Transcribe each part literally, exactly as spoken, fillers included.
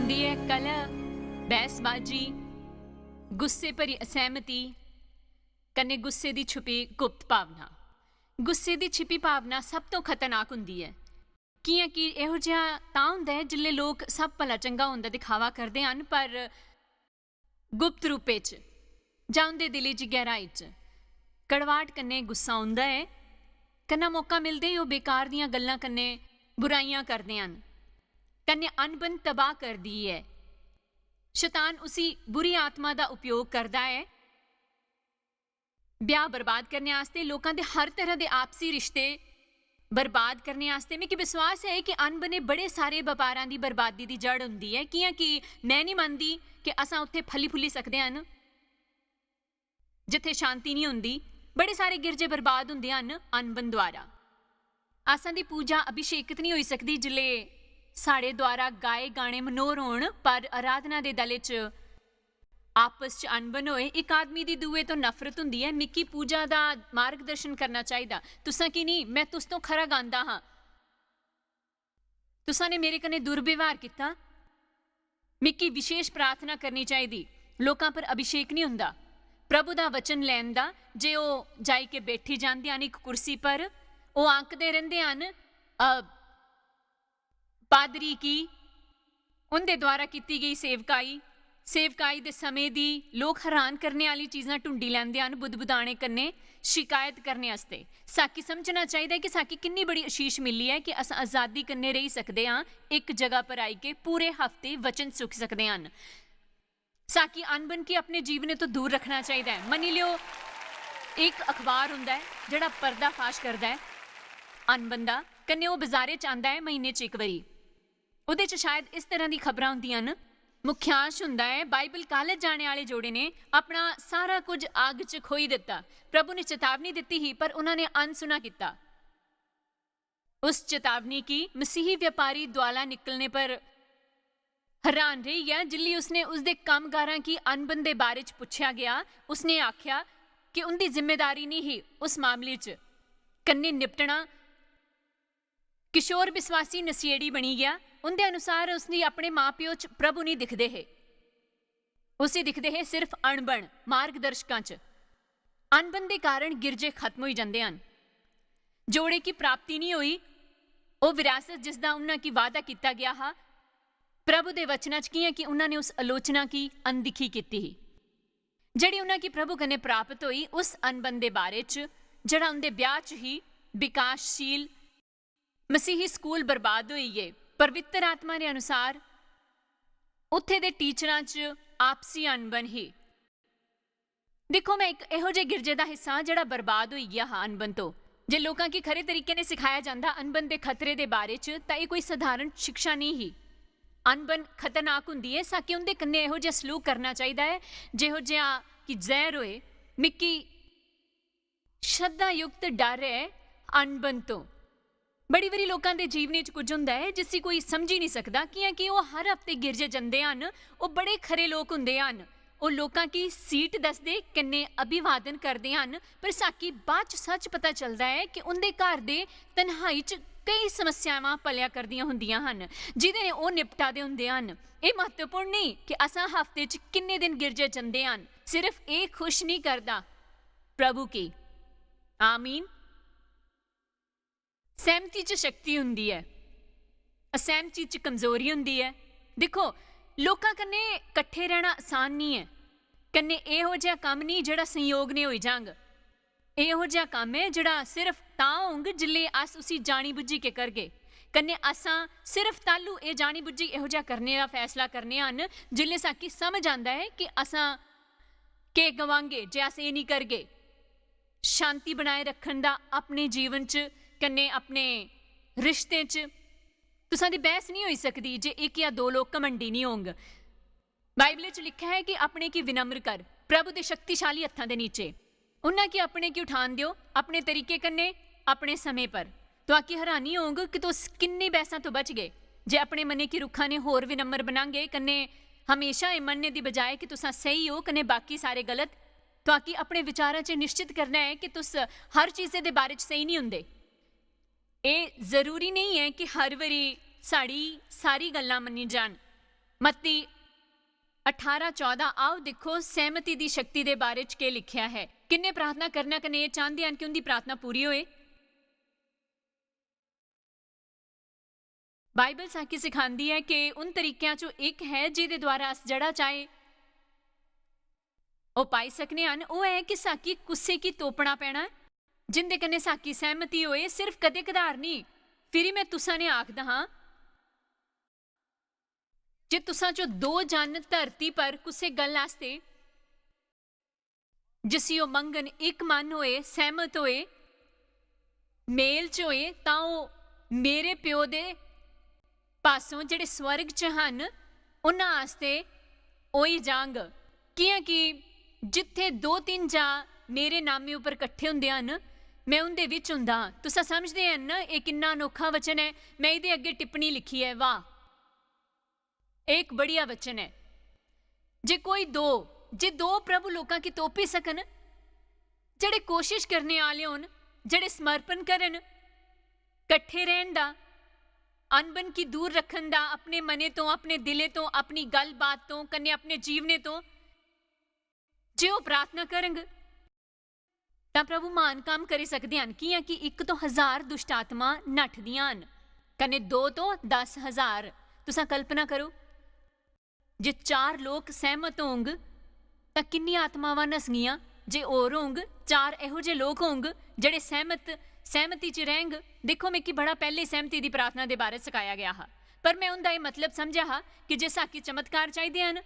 दी ऐ कलह, बहसबाजी, गुस्से भरी असैह्मति कन्नै गुस्से दी छुपी गुप्त भावना। गुस्से दी छिपी भावना सब तों खतरनाक होंदी ऐ, कि'यां कि एहो जिहा तां होंदा ऐ जिसलै लोक सब भला चंगा होंदा दिखावा करदे हन, पर गुप्त रूपे च जां उं'दे दिलै च गैह्राई च कड़वाट कन्नै गुस्सा औंदा ऐ। कन्नै मौका मिलदे ही ओह् बेकार दियां गल्लां कन्नै बुराइयां करदे हन, कन्नै अनबन तबाह करदी ऐ। शतान उसी बुरी आत्मा दा उपयोग करदा ऐ ब्याह बर्बाद करने आस्तै, लोकां दे हर तरह दे आपसी रिश्ते बर्बाद करने आस्तै। मिगी विश्वास ऐ कि अनबने बड़े सारे बपारां दी बर्बादी दी जड़ होंदी ऐ, कि'यां कि में निं मनदी कि असां उत्थै फली फुल्ली सकदे हन जित्थै शांति निं होंदी। बड़े सारे गिरजे बर्बाद होंदे हन अनबन द्वारा। आसां दी पूजा अभिषेकत निं होई सकदी जिसलै साढ़े द्वारा गाए गाने मनोहर होन, पर आराधना दे दले च आपस च अनबन होए। इक आदमी दी दूए तो नफरत होंदी ऐ। "मिकी पूजा दा मार्गदर्शन करना चाहिदा।" "तुसां की निं? में तुस तो खरा गांदा हां। तुसां ने मेरे कन्नै दुर्व्यवहार कीता। मिकी विशेष प्रार्थना करनी चाहिदी।" लोकां पर अभिषेक निं होंदा। प्रभु दा वचन लैन दा, जे ओह् जाई के बैठी जांदे हन इक कुर्सी पर, ओह् आंकदे रैंह्दे हन, "अ, पादरी की उं'दे द्वारा कीती गेई सेवकाई, सेवकाई दे समें दी लोक हैरान करने आह्ली चीजां ढूंढी लैंदे हन बुदबुदाने कन्नै शिकायत करने आस्तै।" साकी समझना चाहिदा ऐ कि साकी किन्नी बड़ी आशीष मिली ऐ कि अस आजादी कन्नै रेही सकदे हां, इक जगह पर आई के पूरे हफ्ते वचन सुखी सकदे हन। साकी अनबन की अपने जीवने तो दूर रखना चाहिदा ऐ। मन्नी लियो, इक अखबार होंदा ऐ जेह्ड़ा पर्दाफाश करदा ऐ अनबन दा, कन्नै ओह् बजारे च आंदा ऐ म्हीने च इक बारी। ओह्दे च शायद इस तरह दी खबरां होंदियां न। मुख्यांश होंदा ऐ, "बाइबल कालेज जाने आह्ले जोड़े ने अपना सारा कुछ आग च खोई दित्ता।" प्रभु ने चेतावनी दित्ती ही, पर उन्होंने अनसुना कीता। उस चेतावनी की मसीही व्यापारी द्वाला निकलने पर हैरान रेही गेआ। जिल्ली उसने उसदे कम्मगारां की अनबन दे बारे च पुच्छेआ गेआ, उसने आखेआ कि उं'दी जिम्मेदारी निं ही उस मामले च कन्नै निपटना। किशोर विश्वासी नशेड़ी बनी गेआ। उं'दे अनुसार उसदी अपने मां-प्यो च प्रभु निं दिखदे हे। उसी दिखदे हे सिर्फ अनबन मार्गदर्शकां च। अनबन दे कारण गिरजे खत्म होई जंदे हन। जोड़े की प्राप्ति निं होई, ओह् विरासत जिसदा उन्हां की वादा कीता गेआ हा, प्रभु दे वचनां च, कि'यां कि उन्हां ने उस आलोचना की अनदिक्खी कीती ही, जेह्ड़ी उन्हां की प्रभु कन्नै प्राप्त होई, उस अनबन दे बारे च, जेह्ड़ा उं'दे ब्याह च ही। विकासशील मसीही स्कूल बर्बाद होई गे। पवित्र आत्मा दे अनुसार, उत्थे दे टीचरां च आपसी अनबन ही। दिक्खो, मैं इक एहो जे गिरजे दा हिस्सा आं जेह्ड़ा बर्बाद होई गेआ हा अनबन तो। जे लोकां गी खरे तरीके ने सिखाया जांदा अनबन दे खतरे दे बारे च, तां एह् कोई सधारण शिक्षा नेईं ही। अनबन खतरनाक हुंदी ऐ, साके उं'दे कन्नै एहो जेहा सलूक करना चाहिदा ऐ जेहो जेहा कि जैह्र होए। मिक्की श्रद्धायुक्त डर ऐ अनबन तो। बड़ी बारी लोकां दे जीवने च कुछ होंदा ऐ जिसी कोई समझी निं सकदा, कि'यां कि ओह् हर हफ्ते गिरजे जंदे हन, ओह् बड़े खरे लोक हुंदे हन, ओह् लोकां गी सीट दसदे, कन्नै अभिवादन करदे हन, पर साकी बाद च सच पता चलदा ऐ कि उं'दे घर दे तन्हाई च केई समस्यावां पलेआ करदियां हुंदियां हन, जि'दे ने ओह् निपटा दे हुंदे हन। एह् म्हत्तवपूर्ण नेईं कि असां हफ्ते च किन्ने दिन गिरजे जंदे हन, सिर्फ एह् खुश निं करदा प्रभु की। आमीन। सैह्मती च शक्ति हुंदी ऐ, असैह्मती च कमजोरी हुंदी ऐ। दिक्खो, लोकां कन्नै कट्ठे रैह्ना असान निं ऐ, कन्नै एहो जेहा कम्म निं जेह्ड़ा संयोग ने होई जांग। एहो जेहा कम्म ऐ जेह्ड़ा सिर्फ तां होंग जिसलै अस उसी जानी बुज्झी के करगे। कन्नै असां सिर्फ तालू एह् जानी बुज्झी एहो जेहा करने दा फैसला करने हन जिसलै साकी समझ आंदा ऐ कि असां केह् गवांगे जे अस एह् निं करगे। शांति बनाए रक्खन दा अपने जीवन च, कन्नै अपने रिश्तें च। तुसां दी बैह्स निं होई सकदी जे इक जां दो लोक घमंडी निं होंग। बाइबल च लिखेआ ऐ कि "अपने गी विनम्र कर, प्रभु दे शक्तिशाली हत्थां दे नीचे। उन्हां गी अपने गी उठान देओ, अपने तरीके कन्नै, अपने समें पर।" तुआकी हैरानी होग कि तुस किन्नी बैह्सां तो बचगे जे अपने मनै गी रुक्खा ने होर विनम्र बनांगे, कन्नै हमेशा एह् मन्नने दी बजाए कि तुसां स्हेई ओ कन्नै बाकी सारे गलत। तुआकी अपने विचारां च निश्चित करना ऐ कि तुस हर चीजै दे बारे च स्हेई निं होंदे। एह् जरूरी नेईं ऐ कि हर बारी साढ़ी सारी गल्लां मन्नी जान। मत्ती अठारां चौदां, आओ दिक्खो, सैह्मती दी शक्ति दे बारे च केह् लिखेआ ऐ। किन्ने प्रार्थना करना कन्नै एह् चांह्दे हन कि उं'दी प्रार्थना पूरी होए? बाइबल साकी सिखांदी ऐ कि उन तरीकेआं चों इक ऐ जेह्दे द्वारा अस जेह्ड़ा चाहे ओह् पाई सकने हन, ओह् ऐ कि साकी कुसै गी तोपना पैना ऐ, जिंदे कन्नै साकी सैह्मती होए, सिर्फ कदें कदार निं। फिरी में तुसां ने आखदा हां, जे तुसां चों दो जन धरती पर कुसै गल्ल आस्तै जिसी ओह् मंगन, इक मन होए, सैह्मत होए, मेल च होए, तां ओह् मेरे प्यो दे पासों जेह्ड़े स्वर्ग च हन, उन्हां आस्तै होई जांग। कि'यां कि जित्थै दो तिन्न जां मेरे नामे उप्पर कट्ठे होंदे हन, में उं'दे बिच होंदा हां। तुसां समझदे हन ना, एह् किन्ना अनोखा वचन ऐ। में एह्दे अग्गें टिप्पणी लिखी ऐ, वाह, एह् इक बढ़िया वचन ऐ। जे कोई दो, जे दो प्रभु लोकां गी तोपी सकन, जेह्ड़े कोशिश करने आह्ले होन, जेह्ड़े समर्पण करन, कट्ठे रैह्न दा, अनबन गी दूर रक्खन दा, अपने मने तो, अपने दिले तो, अपनी गल्लबात तो, कन्नै अपने जीवने तो, जे ओह् प्रार्थना करंग, तां प्रभु म्हान कम्म करी सकदे हन, कि'यां कि इक तो हजार दुष्ट आत्मा नठदियां हन, कन्नै दो तो दस हजार। तुसां कल्पना करो, जे चार लोक सैह्मत होंग, तां किन्नी आत्मावां नसगियां? जे होर होंग, चार एहो जे लोक होंग, जेह्ड़े सैह्मत, सैह्मती च रैह्ंग। दिक्खो, मिगी बड़ा पैह्ले सैह्मती दी प्रार्थना दे बारे च सखाया गेआ हा, पर में उं'दा एह् मतलब समझेआ हा कि जे साकी चमत्कार चाहिदे हन,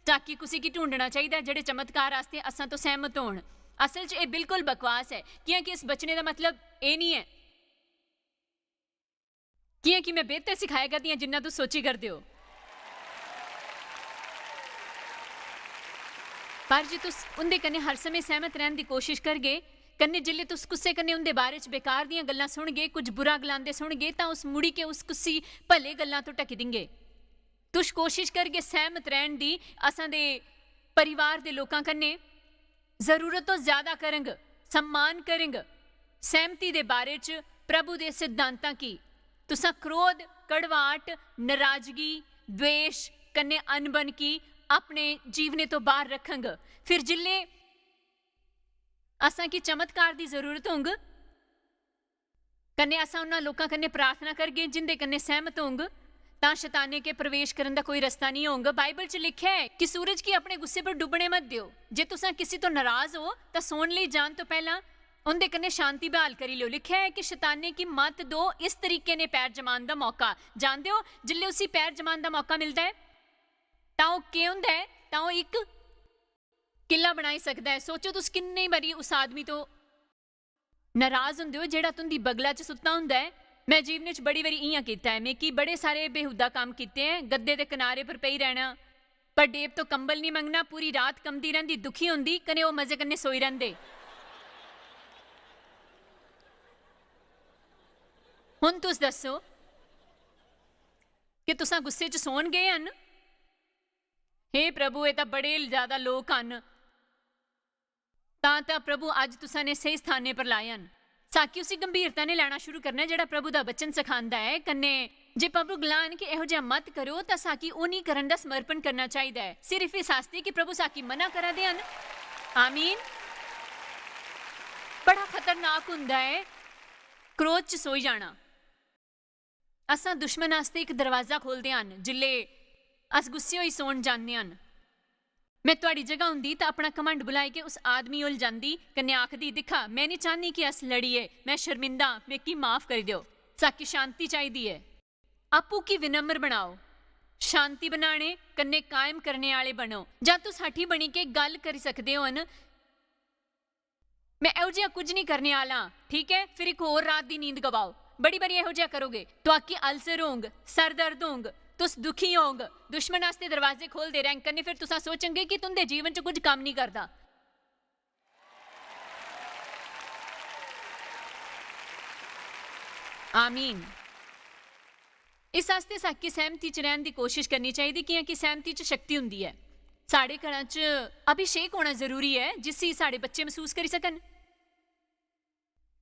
ताकि कुसै गी ढूंढना चाहिदा ऐ, जेह्ड़े चमत्कार आस्तै असां तो सैह्मत होन। असल च एह् बिल्कुल बकवास ऐ, कि'यां कि इस बचने दा मतलब एह् निं ऐ। कि'यां कि में बेहतर सिखाया करदी आं जिन्ना तुस सोची करदे ओ। पर जे तुस उं'दे कन्नै हर समें सैह्मत रैह्न दी कोशश करगे, कन्नै जिसलै तुस कुसै कन्नै उं'दे बारे च बेकार दियां गल्लां सुनगे, कुछ बुरा गलांदे सुनगे, तां उस मुड़ी के उस कुसी भले गल्लां तो ढकी दिंगे। तुस कोशश करगे सैह्मत रैह्न दी, असां दे परिवार दे लोकां कन्नै जरूरत तो ज्यादा करंग, सम्मान करंग। सैह्मती दे बारे च प्रभु दे सिद्धांतां गी तुसां क्रोध, कड़वाहट, नाराजगी, द्वेष कन्नै अनबन गी अपने जीवने तो बाहर रखंग। फिर जिल्ले असां गी चमत्कार दी जरूरत होंग, कन्नै असां उन्हां लोकां कन्नै प्रार्थना करगे जिंदे कन्नै सैह्मत होंग, तां शैताने के प्रवेश करन दा कोई रस्ता निं होंग। बाइबल च लिखेआ ऐ कि सूरज गी अपने गुस्से पर डुब्बने मत देओ। जे तुसां किसी तो नाराज हो, तां सौन लेई जान तो पैह्लां उंदे कन्नै शांति ब्हाल करी लेओ। लिखेआ ऐ कि शैताने गी मत दो इस तरीके ने पैर जमान दा मौका। जानदे ओ, जिल्ले उसी पैर जमान दा मौका मिलदा ऐ, तां ओह् केह् होंदा ऐ? तां ओह् इक किला बनाई सकदा ऐ। सोचो, तुस किन्ने बारी उस आदमी तो नाराज होंदे ओ जेह्ड़ा तुं'दी बगला च सुत्ता होंदा ऐ। में जीवने च बड़ी बारी इ'यां कीता ऐ। मिगी बड़े सारे बेहूदा कम्म कीते ऐ, गद्दे दे कनारे पर पेई रैह्ना, पर डेब तो कंबल निं मंगना, पूरी रात कंबदी रैंह्दी, दुखी होंदी, कन्नै ओह् मजे कन्नै सोई रैंह्दे। हुन तुस दस्सो कि तुसां गुस्से च सौन गे हन? हे प्रभु, एह् तां बड़े ज्यादा लोक हन। तां, तां प्रभु अज्ज तुसां ने स्हेई स्थानें पर लाए हन। साकी उसी गंभीरता ने लैना शुरू करना ऐ जेह्ड़ा प्रभु दा वचन सखांदा ऐ, कन्नै जे प्रभु गलान कि एहो जेहा मत करो, तां साकी ओह् निं करन दा समर्पण करना चाहिदा ऐ, सिर्फ इस आस्तै कि प्रभु साकी मना करा दे हन। आमीन। बड़ा खतरनाक हुंदा ऐ क्रोध च सोई जाना। असां दुश्मन आस्तै इक दरवाजा खोलदे हन जिल्ले अस गुस्से होई सौन जान्ने हन। में तुआड़ी जगह हुंदी तां अपना घमंड भुलाई के उस आदमी होल जांदी कन्नै आखदी, "दिक्खा, में निं चाह्न्नी कि अस लड़िये, में शर्मिंदा आं, मिगी माफ करी देओ।" साकी शांति चाहिदी ऐ। आपूं गी विनम्र बनाओ। शांति बनाने कन्नै कायम करने आह्ले बनो। जां तुस हठी बनी के गल्ल करी सकदे होन, "में एहो जेहा कुछ निं करने आह्ला आं, ठीक ऐ? फिर इक होर रात दी नींद गवाओ।" बड़ी बारी एहो जेहा करोगे, तुआकी अल्सर होंग, सर दर्द होंग, तुस दुखी होंग, दुश्मन आस्तै दरवाजे खोलदे रैंह्ग, कन्नै फिर तुसां सोचंगे कि तुं'दे जीवन च कुछ कम्म निं करदा। आमीन। इस आस्तै साकी सैह्मती च रैह्न दी कोशश करनी चाहिदी, कि'यां कि सैह्मती च शक्ति हुंदी ऐ। साढ़े घरां च अभिषेक होना जरूरी ऐ, जिसी साढ़े बच्चे मसूस करी सकन।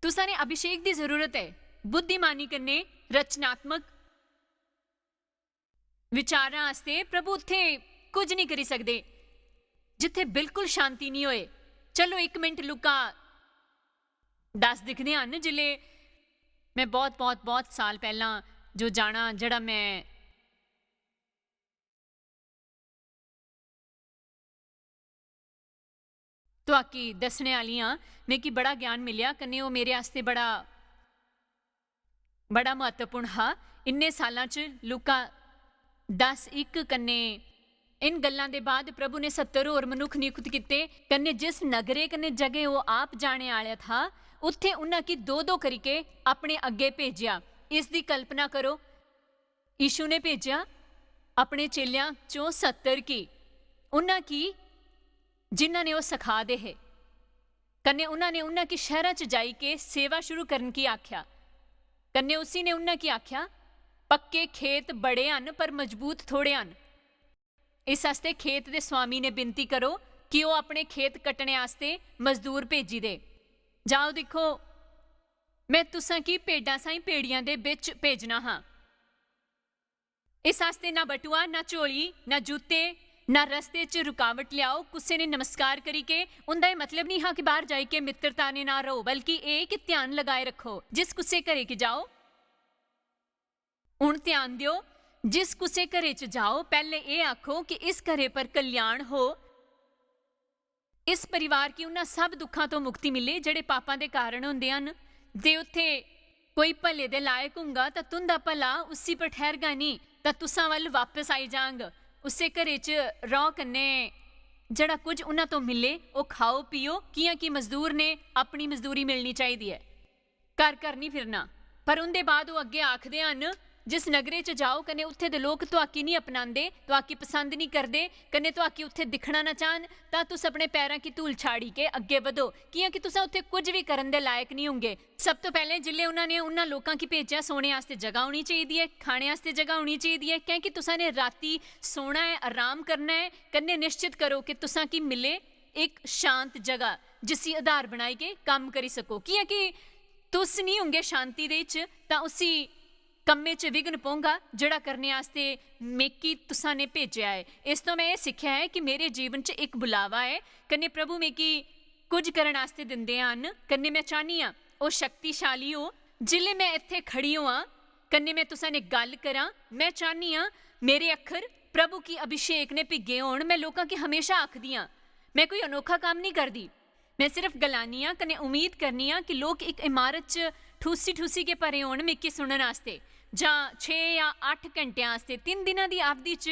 तुसां ने अभिषेक दी जरूरत ऐ, बुद्धिमानी कन्नै, रचनात्मक, विचारां आस्तै प्रभु उत्थै कुछ नहीं करी सकदे जित्थै बिल्कुल शांति नहीं होए। चलो इक मिनट लूका दस दिखदे हन, जिसलै मैं बहुत बहुत बहुत साल पैह्लां जो जाना, जेह्ड़ा मैं तुआकी दस्सने आह्ली आं, मिगी बड़ा ज्ञान मिलेआ, कन्नै ओह् मेरे आस्तै बड़ा बड़ा म्हत्तवपूर्ण हा। इन्ने सालां च लूका दस इक कन्नै इन गल्लां दे बाद प्रभु ने सत्तर होर मनुख नियुक्त कीते, कन्नै जिस नगरे कन्नै जगह ओह् आप जाने आह्ला था, उत्थै उन्हां गी दो दो करिके अपने अग्गें भेजेआ। इस दी कल्पना करो, यीशु ने भेजेआ अपने चेलेआं चों सत्तर गी, उन्हां गी जिन्हां ने ओह् सखा दे हे। कन्नै उन्हां ने उन्हां गी शैह्रा च जाई के सेवा शुरू करन की आख्या। कन्नै उसी ने उन्हां गी आख्या, "पक्के खेत बड़े हन, पर मजबूत थोड़े हन। इस आस्तै खेत दे स्वामी ने बिनती करो कि ओह् अपने खेत कट्टने आस्तै मजदूर भेजी दे। जाओ दिक्खो, मैं तुसां गी भेडां साहीं भेड़ियां दे बिच भेजना हां। इस आस्तै ना बटुआ, ना झोली, ना जूते, ना रस्ते च रुकावट ल्याओ।" कुसै ने नमस्कार करी के, उंदा एह् मतलब निं हा कि बाह्र जाई के मित्रता ने ना रहो, बल्कि एह् कि ध्यान लगाए रखो। जिस कुसै घरै गी जाओ, हुन ध्यान देओ, जिस कुसै घरै च जाओ, पैह्ले एह् आखो कि इस घरै पर कल्याण हो। इस परिवार गी उन्हां सब दुखां तो मुक्ति मिले जेह्ड़े पापां दे कारण होंदे हन, ते उत्थे कोई भले दे लायक होंगा तां तुंदा भला उसी पर ठैहरगा निं, तां तुसां वल वापस आई जांग। उस्सै घरै च रौह् कन्नै जेह्ड़ा कुछ उन्हां तो मिले, ओह् खाओ, पियो, कि'यां कि मजदूर ने अपनी मजदूरी मिलनी चाहिदी ऐ। घर घर निं फिरना। पर उंदे बाद ओह् अग्गें आखदे हन, "जिस नगरे च जाओ कन्नै उत्थे दे लोक तुआकी निं अपनांदे, तुआकी पसंद निं करदे, कन्नै तुआकी उत्थे दिक्खना ना चाहन, तां तुस अपने पैरां की धूल छाड़ी के अग्गें बधो, कि'यां कि तुसें उत्थे कुछ बी करन दे लायक निं होंगे।" सब तो पैह्लें जिसलै उन्हां ने उन्हां लोकां की भेजेआ, सोने आस्तै जगह होनी चाहिदी ऐ, खाने आस्तै जगह होनी चाहिदी ऐ, कैंकि तुसां ने राती सोना ऐ, आराम करना ऐ, कन्नै निश्चत करो कि तुसां की मिले इक शांत जगह जिसी आधार बनाई के कम्म करी सको, कि'यां कि तुस निं होंगे शांति दे च, तां उसी कम्मै च विघ्न पौंगा जेह्ड़ा करने आस्तै मिगी तुसां ने भेजेआ ऐ। इस तो मैं एह् सिक्खेआ ऐ कि मेरे जीवन च इक बुलावा ऐ, कन्नै प्रभु मिगी कुछ करन आस्तै दिंदे हन, कन्नै मैं चाह्न्नी आं ओह् शक्तिशाली हो। जिसलै मैं इत्थै खड़ी होआं, कन्नै मैं तुसां ने गल्ल करां, मैं चाह्न्नी आं मेरे अक्खर प्रभु की अभिषेक ने भिग्गे होन। मैं लोकां गी हमेशा आखदी आं, मैं कोई अनोखा कम्म निं करदी, मैं सिर्फ गलानी आं कन्नै उम्मीद करनी आं कि लोक इक इमारत च ठूसी-ठूसी के भरे होन मिगी सुनन आस्तै, जां छे जां अट्ठ घैंटें आस्तै। तिन्न दिनां दी अवधि च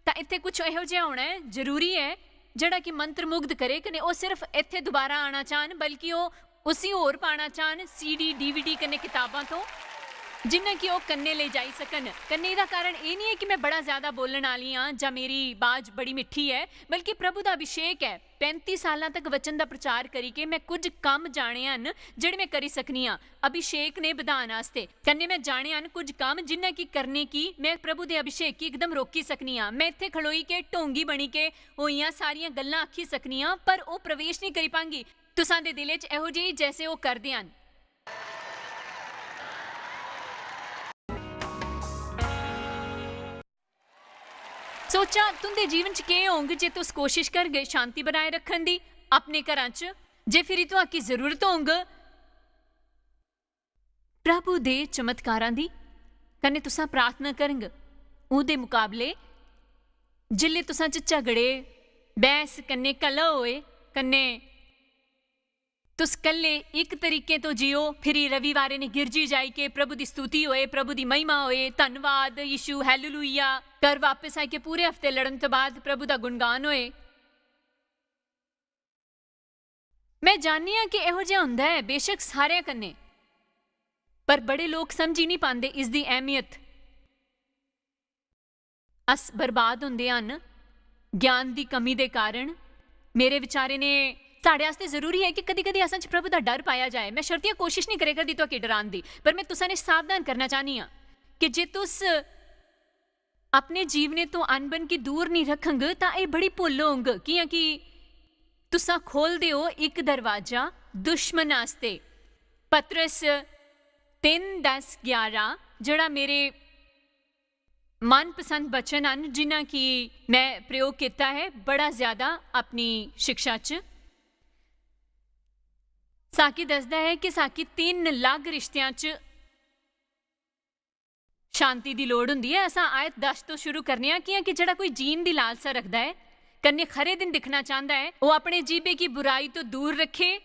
तां इत्थै कुछ एहो जेहा होना ऐ, जरूरी ऐ, जेह्ड़ा कि मंत्रमुग्ध करे, कन्नै ओह् सिर्फ इत्थै दोबारा आना चाह्न, बल्कि ओह् उसी होर पाना चाह्न, सीडी, डीवीडी कन्नै कताबां थ्होन, जिन्ना कि ओह् कन्नै लेई जाई सकन। कन्नै एह्दा कारण एह् निं ऐ कि में बड़ा ज्यादा बोलण आह्ली आं जां मेरी बाज बड़ी मिट्ठी ऐ, बल्कि प्रभु दा अभिषेक ऐ। पैंती सालां तक वचन दा प्रचार करी के में कुछ कम्म जाने हन जेह्ड़े में करी सकनी आं अभिषेक ने बधान आस्तै। कन्नै में जाने हन कुछ कम्म जिन्ना कि करने की में प्रभु दे अभिषेक की एकदम रोकी सकनी आं। में इत्थै खड़ोई के ढोंगी बनी के ओहियां सारियां गल्लां आखी सकनी आं, पर ओह् प्रवेश निं करी पांगी तुसां दे दिलै च एहो जेही जैसे ओह् करदे हन। सोचा, तुं'दे जीवन च केह् होंग जे तुस कोशिश करगे शांति बनाए रक्खन दी अपने घरां च, जे फिरी तुआकी जरूरत होंग प्रभु दे चमत्कारां दी, कन्नै तुसां प्रार्थना करंग। ओह्दे मुकाबले, जिसलै तुसां च झगड़े, बैह्स कन्नै कलह होए, कन्नै तुस कल्ले इक तरीके तो जियो, फिरी रविवारे ने गिरजी जाई के प्रभु दी स्तुति होए, प्रभु दी महिमा होए, धन्नवाद यीशु, हालेलुया। घर वापस आई के पूरे हफ्ते लड़न तो बाद प्रभु दा गुणगान होए। मैं जाननी आं कि एहो जेहा होंदा ऐ, बेशक सारेआं कन्नै, पर बड़े लोक समझी निं पांदे इसदी अहमियत। अस बर्बाद होंदे हन ज्ञान दी कमी दे कारण। मेरे विचारे ने साढ़े आस्तै जरूरी ऐ कि कदी-कदी असां च प्रभु दा डर पाया जाए। मैं शर्तियां कोशिश निं करे करदी तुआकी डरान दी, पर मैं तुसां ने सावधान करना चाह्नी आं कि जे तुस अपने जीवने तो अनबन गी दूर निं रखंग, तां एह् बड़ी भुल्ल होंग, कि'यां कि तुसां खोलदे ओ इक दरवाजा दुश्मन आस्तै। पतरस तिन्न दस ग्यारह, जेह्ड़ा मेरे मनपसंद वचन हन, जिन्हां गी मैं प्रयोग कीता ऐ बड़ा ज्यादा अपनी शिक्षा च। साकी दसदा ऐ कि साकी तिन्न लग रिश्तेआं च शांति दी लोड़ हुंदी ऐ। असां आयत दस तो शुरू करने आं, कि'यां कि जेह्ड़ा कोई जीन दी लालसा रखदा ऐ, कन्नै खरे दिन दिक्खना चांह्दा ऐ, ओह् अपने जीभे गी बुराई तो दूर रक्खे,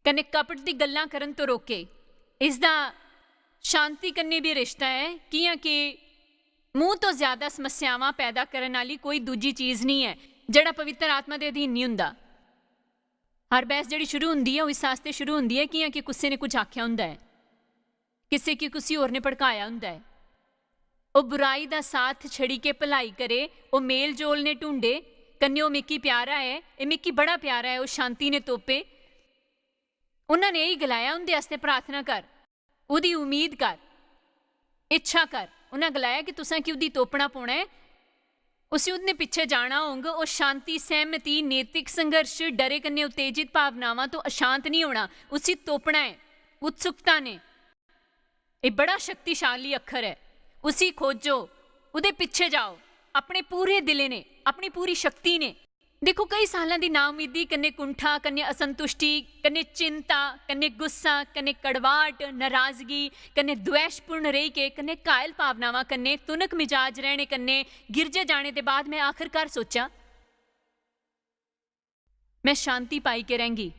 कन्नै कपट दी गल्लां करन तो रोके। इसदा शांति कन्नै भी रिश्ता ऐ, कि'यां कि मूंह तो ज्यादा समस्यावां पैदा करन आह्ली कोई दूजी चीज निं ऐ, जेह्ड़ा पवित्र आत्मा दे अधीन निं हुंदा। हर बैह्स जेह्ड़ी शुरू हुंदी ऐ, ओह् इस आस्तै शुरू हुंदी ऐ, कि'यां कि कुसै ने कुछ आखेआ हुंदा ऐ, किसै गी कुसै होर ने भड़काया हुंदा ऐ। ओह् बुराई दा साथ छड़ी के भलाई करे, ओह् मेल जोल ने ढूंढे, कन्नै ओह् मिकी प्यारा ऐ, एह् मिकी बड़ा प्यारा ऐ, ओह् शांति ने तोपे। उन्हां ने एही गलाया, उं'दे आस्तै प्रार्थना कर, ओह्दी उम्मीद कर, इच्छा कर। उन्हां गलाया कि तुसां की ओह्दी तोपना पौना ऐ, उसी उं'दे पिच्छे जाना होंग। ओह् शांति, सैह्मति, नैतिक संघर्ष, डरे कन्नै उत्तेजित भावनावां तो अशांत निं होना, उसी तोपना ऐ उत्सुकता ने। एह् बड़ा शक्तिशाली अक्खर ऐ। उसी खोजो, ओह्दे पिच्छे जाओ, अपने पूरे दिले ने, अपनी पूरी शक्ति ने। दिक्खो, कई सालां दी नाउम्मीदी कन्नै कुंठा, कन्नै असंतुष्टि, कन्नै चिंता, कन्नै गुस्सा, कन्नै कड़वाहट, नाराजगी, कन्नै द्वेषपूर्ण रेही के, कन्नै घायल भावनावां कन्नै तुनक मिजाज रैह्ने कन्नै गिरजे जाने दे बाद में आखिरकार सोचेआ, मैं शांति पाई के रैंह्गी।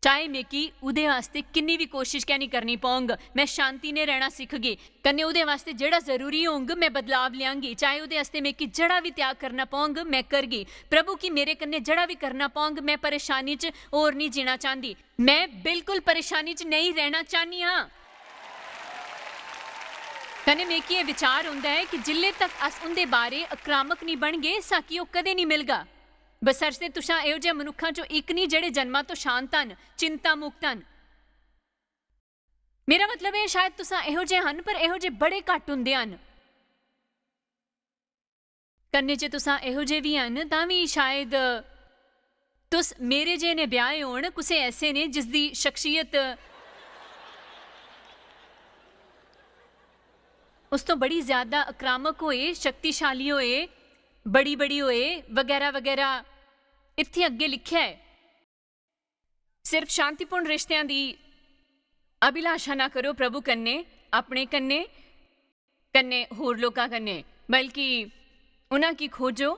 चाहे मिगी ओह्दे आस्तै किन्नी बी कोशिश गै निं करनी पौंग, मैं शांति ने रैह्ना सिक्खगी। कन्नै ओह्दे आस्तै जेह्ड़ा जरूरी होंग, मैं बदलाव लेआंगी। चाहे ओह्दे आस्तै मिगी जेह्ड़ा बी त्याग करना पौंग, मैं करगी। प्रभु गी मेरे कन्नै जेह्ड़ा बी करना पौंग, मैं परेशानी च होर निं जीना चांह्दी। मैं बिल्कुल परेशानी च नेईं रैह्ना चाह्न्नी आं। कन्नै मिगी एह् विचार औंदा ऐ कि जिल्ले तक अस उं'दे बारे आक्रामक निं बनगे, साकी ओह् कदें निं मिलगा। बसरते तुसां एहो जेह् मनुक्खां चों इक निं, जेह्ड़े जन्मा तो शांत हन, चिंता मुक्त हन। मेरा मतलब ऐ, शायद तुसां एहो जेह् हन, पर एहो जेह् बड़े घट्ट हुंदे हन। कन्नै जे तुसां एहो जेह् बी हन, तां बी शायद तुस मेरे जेह् ने ब्याहे होन, कुसै ऐसे ने जिसदी शख्सियत उस तो बड़ी ज्यादा आक्रामक होए, शक्तिशाली होए, बड़ी-बड़ी होए, बगैरा-बगैरा। इत्थें अग्गें लिखेआ ऐ, सिर्फ शांतिपूर्ण रिश्तेआं दी अभिलाषा ना करो प्रभु कन्नै, अपने कन्नै, कन्नै होर लोकां कन्नै, बल्कि उन्हां गी खोजो,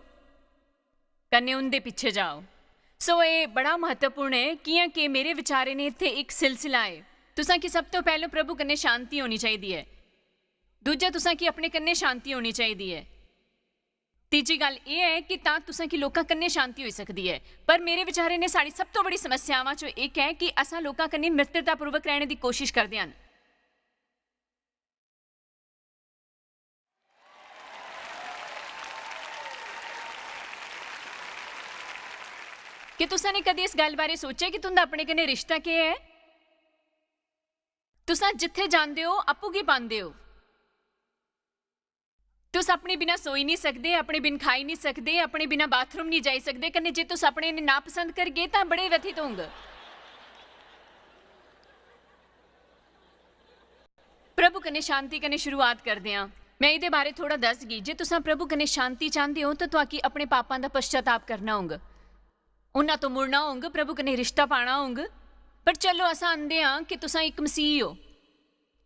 कन्नै उं'दे पिच्छे जाओ। सो, एह् बड़ा म्हत्तवपूर्ण ऐ, कि'यां कि मेरे विचारे ने इत्थै इक सिलसिला ऐ। तुसां गी सब तो पैह्लें प्रभु कन्नै शांति होनी चाहिदी ऐ। दूजा, तुसां गी अपने कन्नै शांति होनी चाहिदी ऐ। तीजी गल्ल एह् ऐ कि तां तुसां गी लोकां कन्नै शांति होई सकदी ऐ। पर मेरे विचारे ने साढ़ी सब तो बड़ी समस्यावां चों इक ऐ कि असां लोकां कन्नै मित्रतापूर्वक रैह्ने दी कोशिश करदे हन। कि तुसां ने कदें इस गल्ल बारे सोचेआ कि तुं'दा अपने कन्नै रिश्ता केह् ऐ? तुसां जित्थै जांदे ओ, आपूं गी पांदे ओ। तुस अपने बिना सोई निं सकदे, अपने बिन खाई निं सकदे, अपने बिना बाथरूम निं जाई सकदे, कन्नै जे तुस अपने ने नापसंद करगे, तां बड़े व्यथित होंग। प्रभु कन्नै शांति कन्नै शुरुआत करदे आं। मैं एह्दे बारे थोड़ा दसगी। जे तुसां प्रभु कन्नै शांति चांह्दे ओ, तां तुआकी अपने पापां दा पश्चाताप करना होंग। उन्हां तो मुड़ना होंग, प्रभु कन्नै रिश्ता पाना होंग। पर चलो, असां आंदे आं कि तुसां इक मसीही ओ।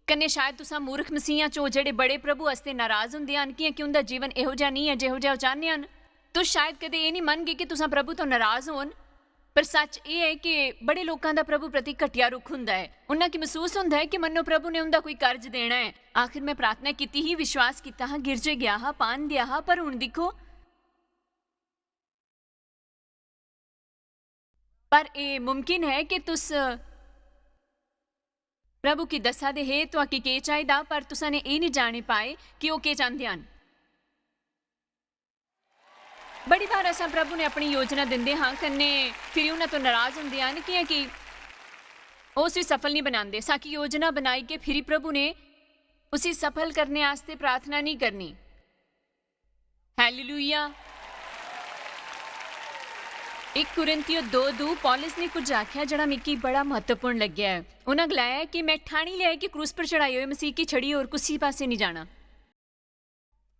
कन्नै शायद तुसां मूर्ख मसीहां चो, जेह्ड़े बड़े प्रभु आस्तै नाराज हुंदे हन, कि'यां कि उं'दा जीवन एहो जेहा निं ऐ, जेहो जेहा ओह् चांह्दे हन। तुस शायद कदें एह् निं मनगे कि तुसां प्रभु तो नाराज होन, पर सच्च एह् ऐ कि बड़े लोकां दा प्रभु प्रति घटिया रुख हुंदा ऐ। उन्हां गी मसूस हुंदा ऐ कि मन्नो प्रभु ने उं'दा कोई कर्ज देना ऐ। आखिर मैं प्रार्थना कीती ही, विश्वास कीता हा, गिरजे गेआ हा, पान देआ हा, पर हुन दिक्खो, पर एह् मुमकिन ऐ कि तुस प्रभु गी दस्सा दे हे तुआकी केह् चाहिदा, पर तुसां ने एह् निं जानी पाए कि ओह् केह् चांह्दे हन। बड़ी बार असां प्रभु ने अपनी योजना दिंदे हां, कन्नै फिरी उन्हां तो नाराज हुंदे हन, कि'यां कि ओह् उसी सफल निं बनांदे। साकी योजना बनाई के फिरी प्रभु ने उसी सफल करने आस्तै प्रार्थना निं करनी। हालेलुया। इक कुरिन्थियो दो दो, पौलुस ने कुछ आखेआ जेह्ड़ा मिगी बड़ा म्हत्तवपूर्ण लग्गेआ ऐ। उन्हां गलाया ऐ कि मैं ठानी लेआ ऐ कि क्रूस पर चढ़ाए होए मसीह गी छड़ी होर कुसी पासै निं जाना।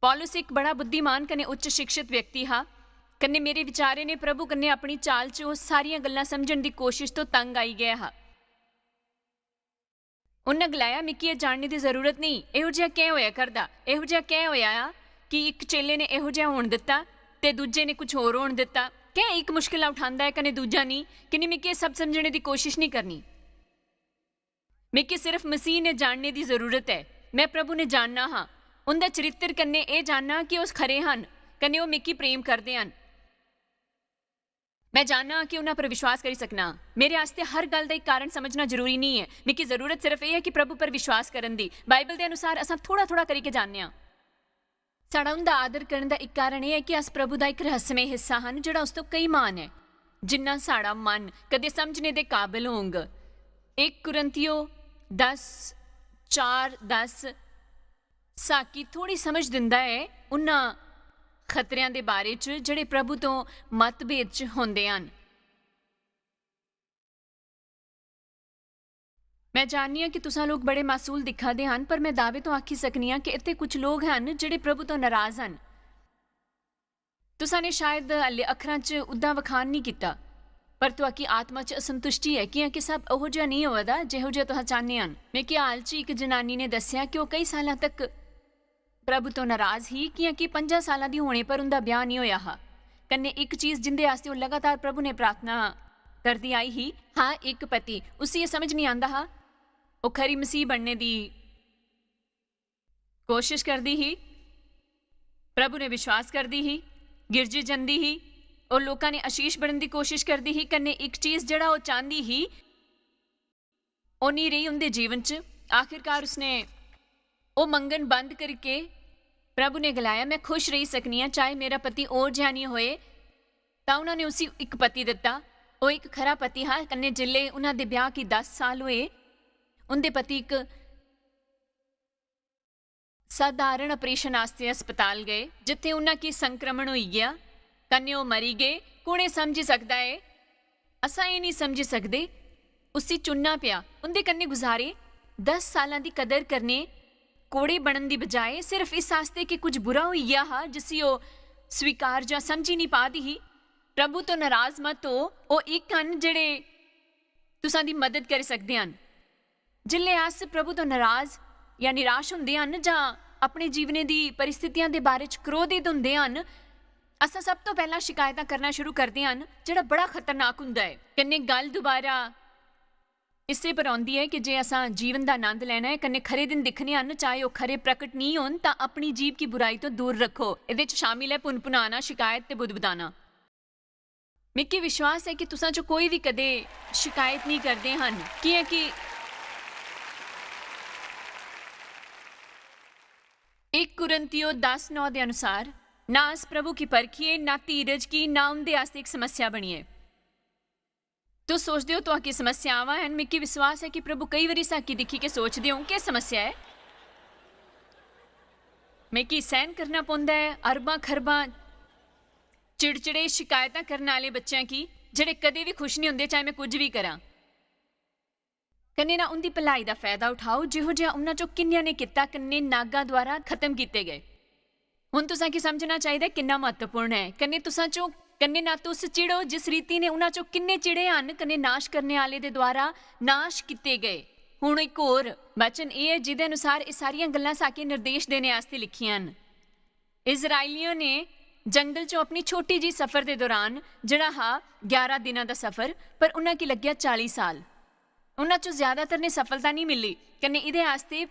पौलुस इक बड़ा बुद्धिमान कन्नै उच्च शिक्षित व्यक्ति हा, कन्नै मेरे विचारे ने प्रभु कन्नै अपनी चाल च ओह् सारियां गल्लां समझण दी कोशिश तो तंग आई गेआ हा। उन्नै गलाया, "मिगी एह् जानने दी जरूरत नेईं, एहो जिहा कैं होआ करदा? एहो जिहा कैं होआ आ कि इक चेले ने एहो जिहा होन दित्ता ते दूजे ने कुछ होर होन दित्ता? कैं इक मुश्किल उठांदा ऐ कन्नै दूजा नेईं? कन्नै मिगी एह् सब समझने दी कोशिश नेईं करनी। मिगी सिर्फ मसीह ने जानने दी जरूरत ऐ। में प्रभु ने जानना हा, उं'दा चरित्र कन्नै एह् जानना कि ओह् खरे हन, कन्नै ओह् मिगी प्रेम करदे हन। में जानना आं कि उन्हां पर विश्वास करी सकना आं। मेरे आस्तै हर गल्ल दा इक कारण समझना जरूरी नेईं ऐ। मिगी जरूरत सिर्फ एह् ऐ कि प्रभु पर विश्वास करन दी। बाइबल दे अनुसार असां थोड़ा-थोड़ा करियै जानने आं। साढ़ा उं'दा आदर करन दा इक कारण एह् ऐ कि अस प्रभु दा इक रहस्यमय हिस्सा हन, जेह्ड़ा उस तो केई म्हान ऐ, जिन्ना साढ़ा मन कदें समझने दे काबल होंग।" इक कुरिन्थियो दस, चार, दस साकी थोड़ी समझ दिंदा ऐ उन्हां खतरेआं दे बारे च जेह्ड़े प्रभु तो मतभेद च होंदे हन। में जाननी आं कि तुसां लोक बड़े मासूल दिक्खा दे हन, पर में दावे तो आखी सकनी आं कि इत्थै कुछ लोक हन जेह्ड़े प्रभु तो नाराज हन। तुसां ने शायद हल्ले अक्खरां च उद्दां वखान नेईं कीता, पर तुआकी आत्मा च असंतुष्टि ऐ, कि'यां कि सब ओहो जिहा नेईं होआ दा जेहो जिहा तुस चाह्ने हन। मिगी हाल च इक जनानी ने दस्सेआ कि ओह् केई सालां तक प्रभु तो नाराज ही, कि'यां कि पंजां सालां दी होने पर उं'दा ब्याह् नेईं होआ हा। कन्नै इक चीज जिंदे आस्तै ओह् लगातार प्रभु ने प्रार्थना करदी आई ही, हा इक पति। उसी एह् समझ नेईं आंदा हा। ओह् खरी मसीह बनने दी कोशिश करदी ही, प्रभु ने विश्वास करदी ही, गिरजे जंदी ही, ओह् लोकां ने आशीष बनन दी कोशिश करदी ही। कन्नै इक चीज जेह्ड़ा ओह् चांह्दी ही, ओह् नेईं रेही उं'दे जीवन च। आखिरकार उसने ओह् मंगन बंद करके प्रभु ने गलाया, "में खुश रेही सकनी आं, चाहे मेरा पति होर जिहा नेईं होए।" तां उन्होंने उसी इक पति दित्ता। ओह् इक खरा पति हा। कन्नै जिसलै उन्हां दे ब्याह् गी दस साल होए, उं'दे पति इक साधारण ऑपरेशन आस्तै अस्पताल गए, जित्थै उन्हां गी संक्रमण होई गेआ, कन्नै ओह् मरी गे। कु'न एह् समझी सकदा ऐ? असां एह् नेईं समझी सकदे। उसी चुनना पेआ। उं'दे कन्नै गुजारे दस सालां दी कदर करने, कोड़े बनन दी बजाए, सिर्फ इस आस्तै कि कुछ बुरा होई गेआ हा, जिसी ओह् स्वीकार जां समझी नेईं पा दी ही। प्रभु तो नाराज मत हो, ओह् इक हन जेह्ड़े तुसां दी मदद करी सकदे हन। जिसलै अस प्रभु तो नाराज जां निराश हुंदे हन जां अपने जीवने दी परिस्थितियां दे बारे च क्रोधित हुंदे हन, असां सब तो पैह्लां शिकायतां करना शुरू करदे हन, जेह्ड़ा बड़ा खतरनाक हुंदा ऐ। कन्नै गल्ल दुबारा इस्सै पर औंदी ऐ कि जे असां जीवन दा आनंद लैना ऐ, कन्नै खरे दिन दिक्खने हन, चाहे ओह् खरे प्रकट नेईं होन, तां अपनी जीभ गी बुराई तो दूर रक्खो। एह्दे च शामिल ऐ पुनपुनाना, शिकायत ते बुदबुदाना। मिगी विश्वास ऐ कि तुसां चों कोई बी कदें शिकायत नेईं करदे हन, कि'यां कि इक कुरिन्थियो दस नौ दे अनुसार, "ना अस प्रभु गी परखिए, ना धीरज गी, ना उं'दे आस्तै इक समस्या बनिए।" तुस सोचदे ओ तुआकी समस्यावां हन, मिगी विश्वास ऐ कि प्रभु केई बारी साकी दिक्खी के सोचदे ओ, "केह् समस्या ऐ?" मिगी सैह्न करना पौंदा ऐ अरबां खरबां चिड़चिड़े शिकायतां करने आह्ले बच्चें गी, जेह्ड़े कदें बी खुश निं होंदे, चाहे में कुछ बी करां। कन्नै ना उं'दी भलाई दा फायदा उठाओ, जेहो जिहा उन्हां चों किन्नेआं ने कीता, कन्नै नागां द्वारा खत्म कीते गए। हुन तुसां गी समझना चाहिदा ऐ किन्ना म्हत्तवपूर्ण ऐ। कन्नै तुसां चों, कन्नै ना तुस चिड़ो, जिस रीति ने उन्हां चों किन्ने चिड़े हन, कन्नै नाश करने आह्ले दे द्वारा नाश कीते गए। हुन इक होर वचन एह् ऐ, जेह्दे अनुसार एह् सारियां गल्लां साके निर्देश देने आस्तै लिखियां न। इस्राएलियों ने जंगल चों अपनी छोटी जी सफर दे दौरान, जेह्ड़ा हा ग्यारह दिनां दा सफर, पर उन्हां गी लग्गेआ चाली साल। उन्हां चों ज्यादातर ने सफलता नेईं मिली, कन्नै एह्दे आस्तै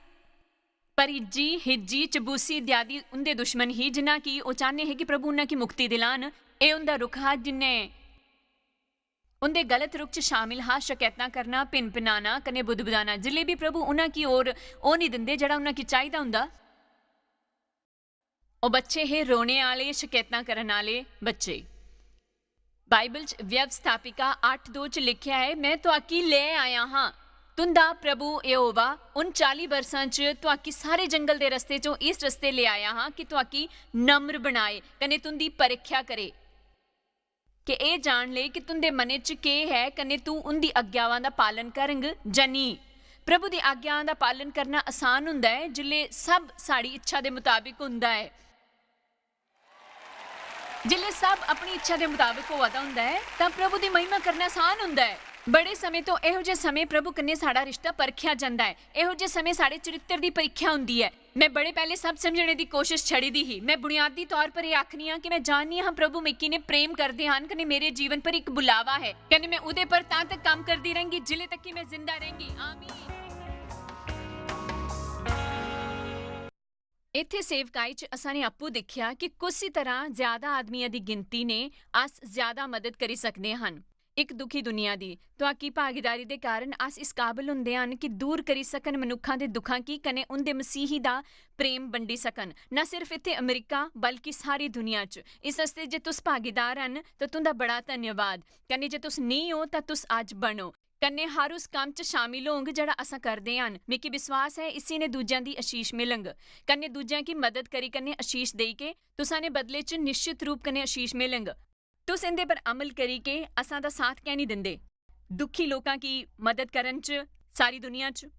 परिज्जी, हिज्जी, चबूसी इत्यादि उं'दे दुश्मन ही, जिन्हां की ओह् चाह्ने हे कि प्रभु उन्हां गी मुक्ति दिलान। एह् उं'दा रुख हा, जिन्ने उं'दे गलत रुख च शामिल हा शकैतां करना, भिन-भिनाना कन्नै बुदबुदाना। जिसलै बी प्रभु उन्हां गी होर ओह् निं दिंदे जेह्ड़ा उन्हां गी चाहिदा होंदा। ओह् बच्चे हे रोने आह्ले, शकैतां करन आह्ले बच्चे। बाइबल च व्यवस्थापिका अट्ठ दो च लिखेआ ऐ, "में तुआकी लै आया हां।" तुं'दा प्रभु यहोवा उन चाली बरसां च तुआकी सारे जंगल दे रस्ते चों इस रस्ते लै आया हां कि तुआकी नम्र बनाए कन्नै तुं'दी परीक्षा करे, कि एह् जान ले कि तुं'दे मनै च केह् ऐ कन्नै तू उं'दी आज्ञावां दा पालन करंग जां नेईं। प्रभु दी आज्ञावां दा पालन करना आसान हुंदा ऐ जिसलै सब साढ़ी इच्छा दे मताबक हुंदा ऐ। जिसलै सब अपनी इच्छा दे मुताबक होआ दा होंदा ऐ, तां प्रभु दी महिमा करना आसान होंदा ऐ। बड़े समें तो एहो जे समें प्रभु कन्नै साढ़ा रिश्ता परखेआ जंदा ऐ। एहो जे समें साढ़े चरित्र दी परीक्षा होंदी ऐ। मैं बड़े पैहले सब समझने दी कोशिश छड़ी दी ही। मैं बुनियादी तौर पर एह आखनी आं कि मैं जाननी आं प्रभु मिकी ने प्रेम करदे हन कने मेरे जीवन पर इक बुलावा है, कने मैं उदे पर तां तक काम करदी रहंगी जिले तक कि मैं जिंदा रहंगी। आमीन। इत्थै सेवकाई च असां ने अप्पू दिक्खेआ कि कुसी तरह ज्यादा आदमियां दी गिनती ने अस ज्यादा मदद करी सकदे हन। इक दुखी दुनिया दी तुआकी भागीदारी दे कारण अस इस काबल हुंदे हन कि दूर करी सकन मनुक्खां दे दुखां की कने उंदे मसीही दा प्रेम बंडी सकन, न सिर्फ इत्थै अमेरिका बल्कि सारी दुनिया च। इस आस्तै जे तुस भागीदार हन तां तुंदा बड़ा धन्यवाद, कने जे तुस नेई ओ तां तुस अज्ज बनो, कन्ने हर उस कम्म च शामिल होंग जेड़ा असां करदे हन। मिकी विश्वास ऐ इसी ने दूजें दी आशीष मिलंग, कन्ने दूजें की मदद करी कन्ने आशीष देई के तुसां ने बदले च निश्चित रूप कन्ने आशीष मिलंग। तुस इंदे पर अमल करी के असां दा साथ कैं नी दिंदे? दुखी लोकां की मदद करन च सारी दुनिया च।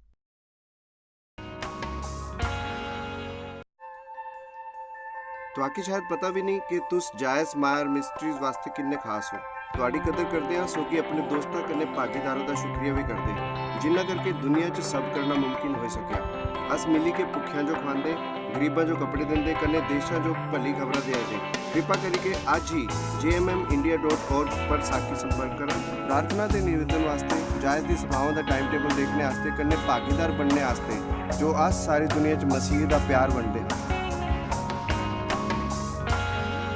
तुआकी शायद पता भी नहीं कि तुस जायज मायर मिस्ट्रीज वास्ते किन्ने खास हो। तुआडी कदर करदे आं, सो कि अपने दोस्तां कन्नै भागीदारों दा शुक्रिया भी करदे, जिन्ना करके दुनिया च सब करना मुमकिन होई सकेआ। अस मिली के भुक्खेआं जो खवांदे, गरीबां जो कपड़े दिंदे, कन्नै देशां जो भली खबरां देआ दे। कृपा करिके अज्ज ही J M M India dot org पर साकी संपर्क करो। प्रार्थना ते निवेदन वास्ते, जायज दी सभाओं दा टाइम टेबल देखने आस्ते, कन्नै भागीदार बनने आस्ते, जो अस सारी दुनिया च मसीह दा प्यार बंडदे हां।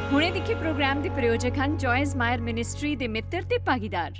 हुणे दिक्खे प्रोग्राम दे प्रायोजक हन जॉयज मायर मिनिस्ट्री दे मित्र ते भागीदार।